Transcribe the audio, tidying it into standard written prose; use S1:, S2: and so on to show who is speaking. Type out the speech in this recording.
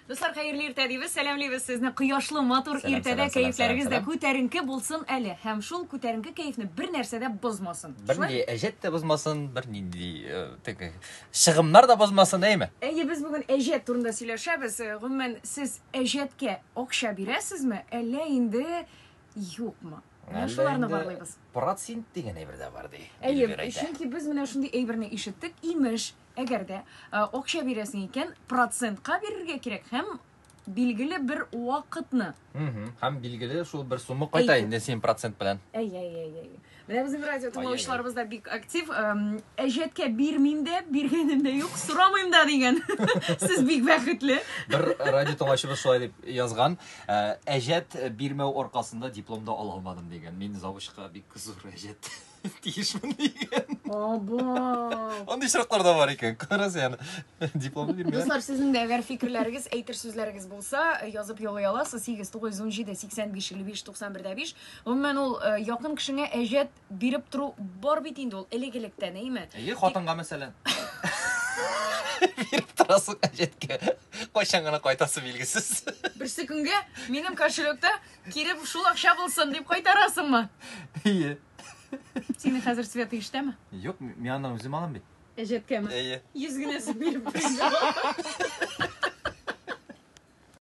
S1: Дуслар, хәерле иртә дибез. Сәламлибез сезне кояшлы матур
S2: Сәлам,
S1: иртәдә.
S2: сәлам, сәлам,
S1: Кәефләрегез дә
S2: сәлам.
S1: күтәренке булсын әле. Һәм шул күтәренке кәефне бер нәрсә дә бозмасын.
S2: Бернинди әҗәт тә бозмасын, бернинди э, теге чыгымнар да бозмасын, әйме?
S1: Әйе, без бүген әҗәт турында сөйләшәбез. Э, Гомумән, сез әҗәткә акча бирәсезме, әллә инде юкмы? Менә
S2: Әллә
S1: шуларны
S2: инде
S1: барлыйбыз.
S2: Процент дигән әйбер дә бар ди.
S1: Әйе,
S2: Эльвира әйтә.
S1: чөнки без менә шундый әйберне ишеттек. Имеш, әгәр дә э, акча бирәсең икән, процентка бирергә кирәк һәм билгеле бер вакытны.
S2: Мгм. Һәм билгеле шул бер сумма кайта
S1: Әйтеп.
S2: инде син процент белән.
S1: Әй, әй, әй, әй. Менә безнең радио
S2: Ай-яй-яй.
S1: тыңлаучыларыбыз да бик актив. Эм, Әҗәткә бирмим дә, биргәнем дә юк, сорамыйм да дигән. Сез бик бәхетле.
S2: Бер радио тыңлаучыбыз шулай дип язган. Э, Әҗәт бирмәү аркасында диплом да ала алмадым дигән. Мин завучка бик зур әҗәт тиешмен дигән.
S1: Аба.
S2: Андый очраклар да бар икән. Карас яны. Дипломны бирмиләр.
S1: Дуслар, сезнең дә әгәр фикерләрегез, әйтер сүзләрегез булса, язып юллый аласыз. 8 917 85 55 91 5. Гомумән ул э, якын кешеңә әҗәт биреп тору бар бит инде ул элек-электән, әйме?
S2: Әйе, хатынга мәсәлән. Биреп торасың әҗәткә. Кайчан гына кайтасы билгесез.
S1: Берсе көнгә минем кошелекта кире шул акча булсын дип кайтарасыңмы?
S2: Әйе.
S1: Синең хәзер Света ишетәме?
S2: Юк, мин аннан үзем алам бит.
S1: Әҗәткәме?
S2: Әйе.
S1: Йөз генәсен биреп торыйм.